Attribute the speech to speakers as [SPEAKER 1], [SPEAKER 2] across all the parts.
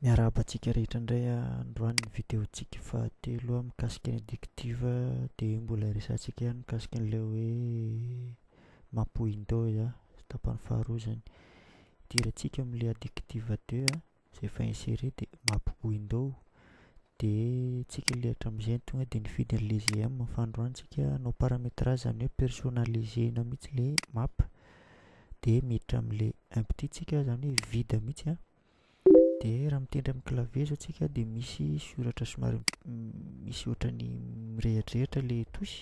[SPEAKER 1] Miarahaba antsika rehetra indray androany ny vidéo-ntsika fahatelo mikasika ny addictive dia mbola resahantsika ihany mikasika an'ilay hoe map windows tapany faharoa izany. Idirantsika amin'ilay addictive 2 izay efa inséré dia map window dia tsika ilay hatramin'izay tonga dia nifidy an'ilay GM fa androany tsika hanao paramétrage izany hoe personnaliser-na mihitsy ilay map dia miditra amin'ilay empty tsika izany hoe vide mihitsy dia raha mitendry amin'ny clavier izao tsika dia misy soratra somary misy ohatran'ny mirehadrehatra ilay touche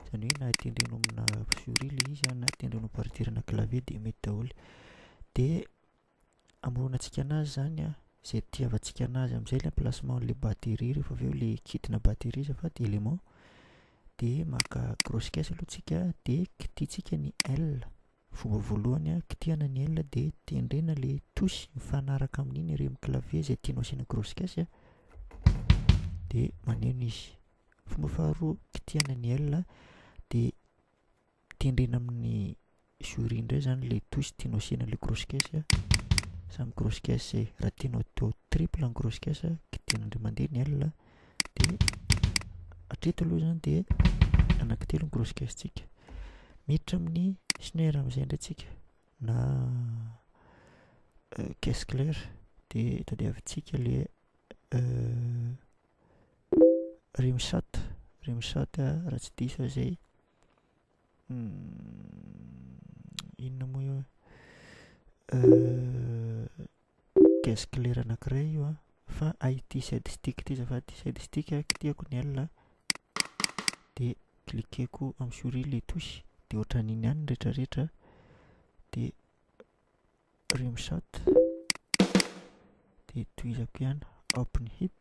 [SPEAKER 1] izany hoe na tendrenao amina souris ilay izy na tendrenao partir-na clavier dia mety daholo. Dia amoronantsika anazy izany izay tiavantsika anazy amin'izay ilay emplacement an'ilay batterie rehefa avy eo ilay kit-na batterie azafady élément dia maka grosse caisse aloha tsika dia kitihantsika ny L. Fomba voalohany kitihana ny L dia tendrena ilay touche mifanaraka amin'iny ery amin'ny clavier izay tianao asiana grosse caisse dia maneno izy. Fomba faharoa kitihana ny L dia tendrena amin'ny souris indray izany ilay touche tianao asiana ilay grosse caisse samy grosse caisse izay. Raha tianao atao triple ny grosse caisse kitihana indray mandeha ny L dia hatreto aloha izany dia anankitelo ny grosse caisse-tsika. Miditra amin'ny snare amin'izay indray tsika na caisse claire dia tadiavintsika ilay rimshot, rimshot raha tsy diso aho izay inona moa io caisse claire anankiray io fa hay ity side stick ity azafady, side stick kitihako ny L dia cliqueko amin'ny souris ilay touche dia ohatran'iny ihany ny rehetrarehetra dia rimshot dia tohizako ihany open hit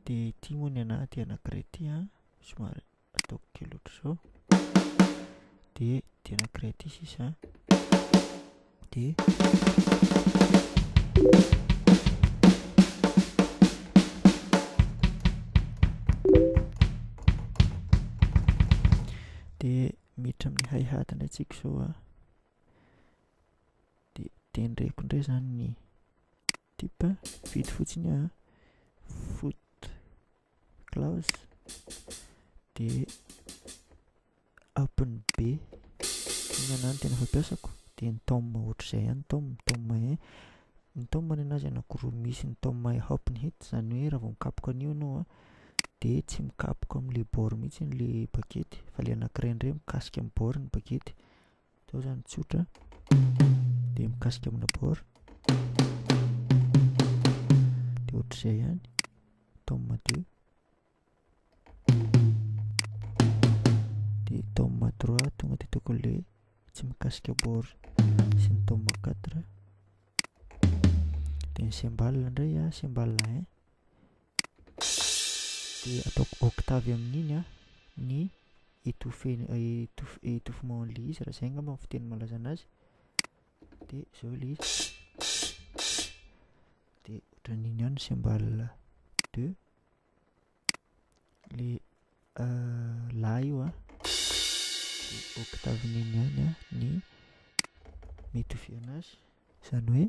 [SPEAKER 1] dia ity moa ny anahy ity anankiray ity somary ataoko kely ohatr'izao dia ity anankiray ity sisa dia dia miditra amin'ny hi hat indray tsika izao dia tendreko indray izany ny type mifidy fotsiny foot close dia open B iny anahy no tena fampiasako dia ny tom ohatr'izay ihany tom, tom 1 ny tom ny anazy anankiroa misy ny tom open hit izany hoe raha vao mikapoka an'io ianao dia tsy mikapoka amin'ilay bord mihitsy ilay bagety fa ilay anankiray indray mikasika amin'ny bord ny bagety izao izany tsotra dia mikasika amina bord dia ohatr'izay ihany tom 2 dia tom 3 tonga dia ataoko ilay tsy mikasika bord sy ny tom 4 dia ny cymbale indray cymbale 1 dia ataoko octave amin'iny ny étouffé étouffement an'ilay izy raha izay angamba ny fiteny malaza anazy dia izao ilay izy dia ohatran'iny ihany ny cymbale 2 le la io dia octave-n'iny ihany ny mitovy anazy izany hoe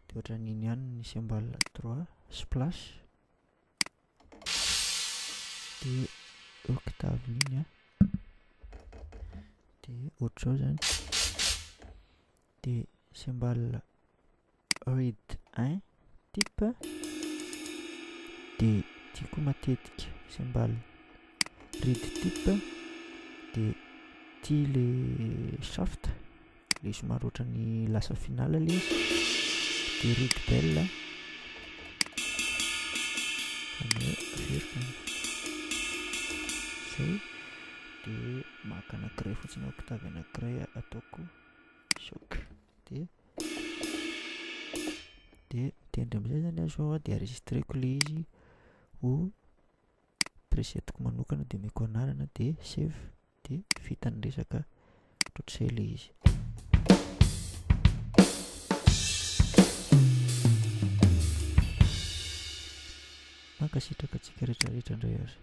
[SPEAKER 1] dia ohatran'iny ihany ny cymbale 3 splash dia octave-n'iny dia ohatr'izao izany dia cymbale read 1 type dia ity koa matetika cymbale read type dia ity le shaft le somary ohatran'ny lasa finale ilay izy dia read bell izany hoe averiko izay dia maka anankiray fotsiny octave anankiray ataoko choc dia dia mitendry amin'izay zany aho izao dia enregistreko ilay izy ho presetiko manokana dia omeko anarana dia save dia vita ny resaka ohatr'izay ilay izy. Mankasitraka antsika rehetrarehetra indray ary.